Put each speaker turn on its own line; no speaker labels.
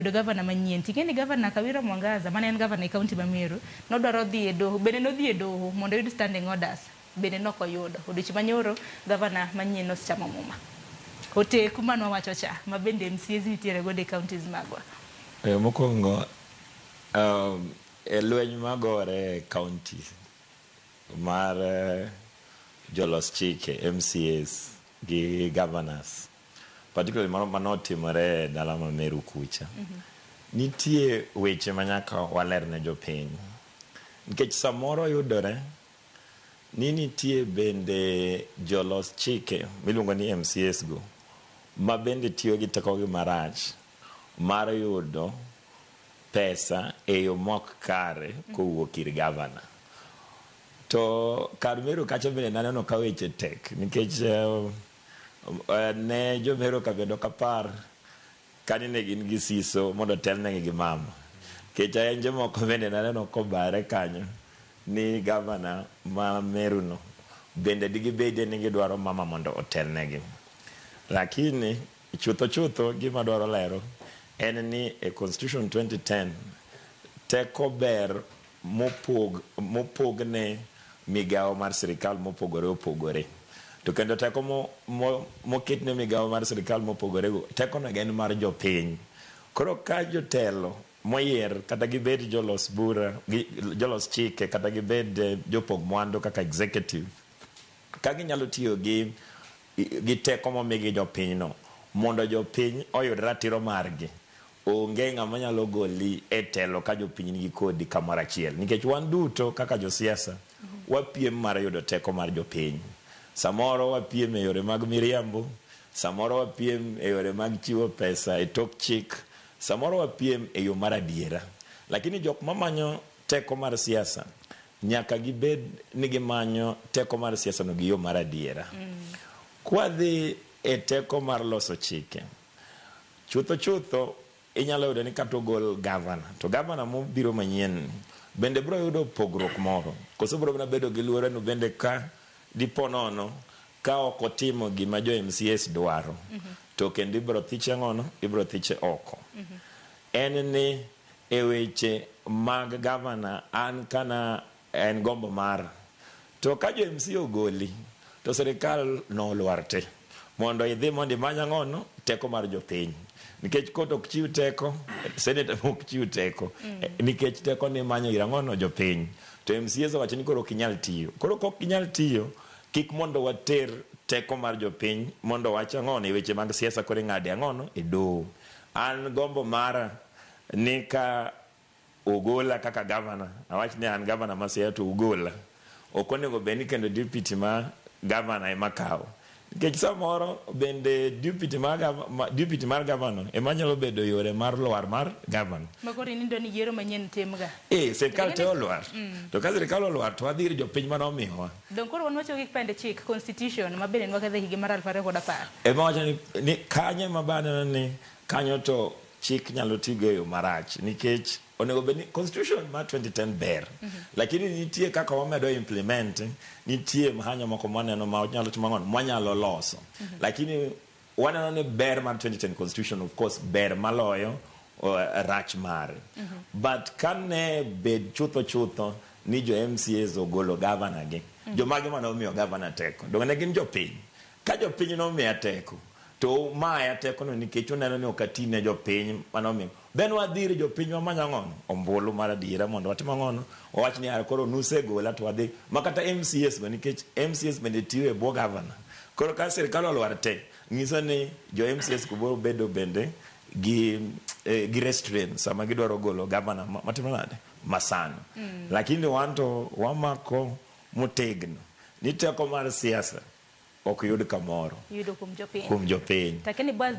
Yudo gavana manyien. Ting'e ni gavana Kawira Mwangaza mane en gavana e kaunti ma Meru nodwaro dhi e doho, bende nodhi e doho mondo oyud standing orders, bende nok oyudo. Odiochieng' manyoro gavana manyien nosechamo muma. Oteku mane wawacho cha ma bende MCAs nitiere godo e counties magwa.
E, mokwongo e lweny magore e county mar jolos chike MCAs gi governors, particularly mano manotimore e dala ma Meru kucha, nitie weche ma nyaka waler ne jopiny, nikech samoro yudore ni nitie bende jolos chike miluongo ni MCAs go ma bende tiyo gi tekogi marach mar yudo pesa e yo mok kare kowuok ir gavana. To kar Meru kacha bende naneno ka weche tek nikech ne jo Meru ka bende ok apar kani ne gin gi siso mondo otelnegi gi mama. Nikech ayenje moko bende naneno kobare kanyo ni gavana ma Meru no bende digibedie ni gidwaro mama mondo otelnegi. Lakini chutho chutho gima dwaro lero en ni e Constitution 2010 teko ber mopog mopogne migawo mar sirikal mopogore opogore. To kendo teko mo, mo, moketne migawo mar sirikal mopogore go, teko no en mar jopiny. Koro ka jotelo moyier kata gibed jolos bura, gi, jolos chike kata gibed jopog mwandu kaka executive, ka ginyalo tiyo gi teko momigi jopinyno mondo jopiny oyud ratiro margi, onge ng'ama nyalo goli e telo ka jopiny nigi kodi kamoro achiel. Nikech wan duto kaka josiasa wapiem mar yudo teko mar jopiny. Samoro wapiem e yore mag miriambo, samoro wapiem e yore mag chiwo pesa e tok chik, samoro wapiem e yo mar adiera. Lakini jok mamanyo teko mar siasa nyaka gibed ni gimanyo teko mar siasa no gi yo mar adiera. Kwadhi e teko mar loso chike, chutho chutho inyalo yudo ni kata ogol gavana, to gavana mobiro manyien ni bende biro yudo pogruok moro, koso biro mana bedo gi luoro ni bende ka dipo nono ka ok otimo gima jo MCAs dwaro, to kendo ibiro thiche ang'ono, ibiro thiche oko. En ni e weche mag gavana an kana en gombo mara. To ka jo MCA ogoli, to sirikal no olwar te. Mondo idhi mondo imany ang'ono, teko mar jopiny. Nikech court ok chiw teko, senator ok chiw teko. Nikech teko ni imanyo ir ang'ono, jopiny. To MCAs owacho ni koro ok inyal tiyo. Koro kok inyal tiyo, kik mondo water teko mar jopiny mondo wach ang'ono e weche mag siasa koro ing'ade ang'ono e doho. An gombo mara ni ka ogola kaka gavana, awach ni an gavana ma Siaya to ugola, ok onego bed ni kendo deputy ma gavana ema kawo. Nikech samoro bende deputy mar gavana ema nyalo bedo yore mar lwar mar gavana.
Ma koro inindo ni yiero manyien timga.
Eh, sirikal te olwar. To ka sirikal olwar to wadhi ir jopiny mane omiyowa.
Dong koro wan wacho gi pend chik, constitution, ma bende nwakadhe higa mar 2010.
Ema wacho ni kanyo ema be aneno ni kanyo to chik nyalo tigo e yo marach nikech onego bed ni constitution mar 2010 ber, lakini nitie kaka wamedo implement, nitie mhanyo moko mwaneno ma nyalo timo ang'ono, mwanyalo loso. Lakini waneno ni ber mar 2010 constitution of course ber maloyo rach mare. But kane bed chutho chutho ni jo MCAs ogolo gavana gi, jomage mane omiyo gavana teko? Donge ne gin jopiny? Ka jopiny nomiya teko, to umaya tekono nikech uneno ni ok ati ne jopiny mane omiyo. Then wadhi ir jopiny wamany ang'ono? Ombulu mar adiera mondo watim ang'ono? Wawach ni koro nusegola to wadhi. Ma kata MCAs go nikech MCAs bende tiyo e bwo gavana. Koro ka sirikal olwar te, nyiso ni jo MCAs go biro bedo bende gi restraint sama gidwaro golo gavana matimo nade? Masani. Lakini wan to wamako motegno ni teko mar siasa ok yud kamoro.
Yudo kuom jopiny.
Kuom jopiny.
Takeni bas.